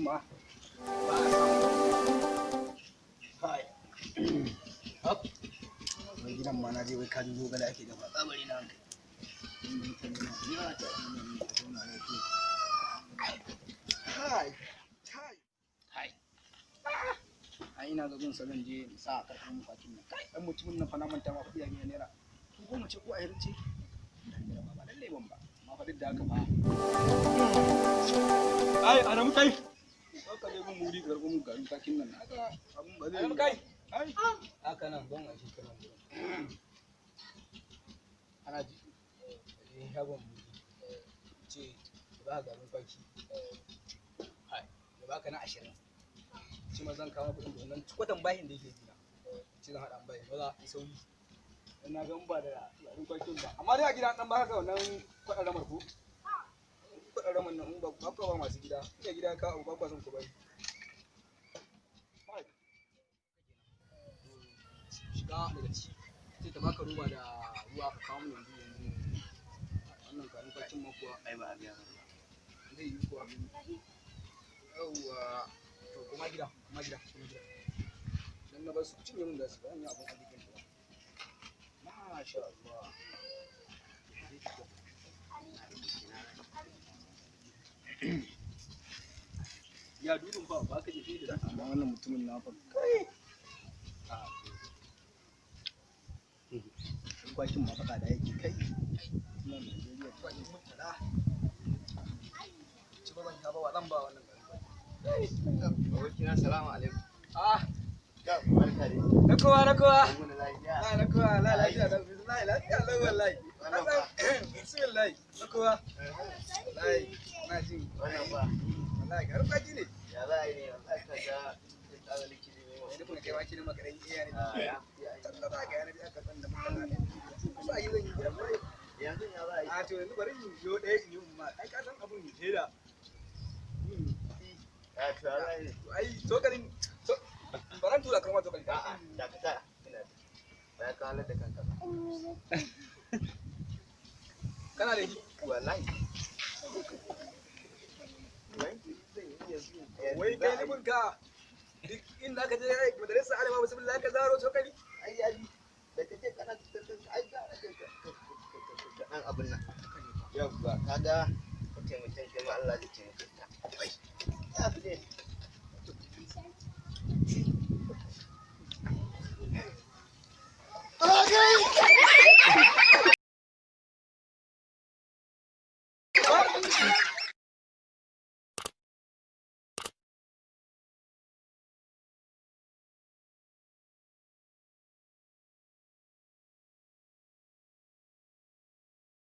ma ba a samu. Kai. Hop. Wai gidan ma na je wai kaji zogale ake dafa tsabari na hankali. Kai. Kai. Kai. Ai ina ga gunsa zan je in sa a karɓar mun kwakin nan. Kai dan mutumin nan fa na manta ma kuɗi a gida naira. Ko goma ce ko ashirin ce? Ba lallai ban ba. Amma fa duk da haka fa. Ai Adamu kai. Ka je gun muri karɓo mun garin kwakin nan. Haka abun ba zai yi. Kai. Ai. Haka nan ban a shekaran gurin. Ana ji. Je shagon muri. Ce ba ka garin kwaki. Hai, da baka na 20. Ce ma zan kawo kuɗin da wannan kwatan bahin da yake bina. Ce zan haɗa bahin ba za a yi sauri. Dan na ga in ba da garin kwakin ba. Amma dai a gida dan ba haka wannan kwaɗan ramar ko? Kwaɗan ramar nan in ba ba ba masu gida. Ina gida ka abu ba kwa son ku bari. Shiga daga ciki sai ta baka roba da ruwa ka kawo mun yanzu yanzu. Wannan garin kwakin ma kuwa Ai ba a biya ba. zai yi kuwa. Yawwa. To koma gida, koma gida, koma gida. Dan na bar su cinye mun da su ba yi abun arzikin ba. Masha Allah. Ya dudun fa ba ka jefe da Amma wannan mutumin na fa kai. Kwakin ma faɗa da yake kai. Nan Najeriya kwakin mutala. Ci ba ban ba wa zan ba wannan garin kwaki. Abokina salamu alaikum. Ah, Ya barka dai. na kowa na kowa. Mun lafiya. La na kowa, la lafiya da la lafiya la wallahi. Wannan fa. Bismillah, na kowa. Wallahi, na jin. Wannan fa. Wallahi garin kwaki ne. Ya za a yi ne wallahi ka ga tsara likiti ne. Yanzu kuma kai wake ne makaran iya ne. Ah, ya. Talla ba ga yana da aka san da mutane ne. Ba yi zan yi gidan mai. Yanzu ya za a yi. A to yanzu bari in yo ɗaya in yi umma. Ai ka san abun sai da. Ya to ya za a yi ne. Ai cokalin baran tura karma cokali. A'a, dakata. Ina da. Ba ya kawo da kanka ba. Kana da shi. Wallahi. Wai zan iya zuwa. Wai kai nufin ka duk inda aka je majalisa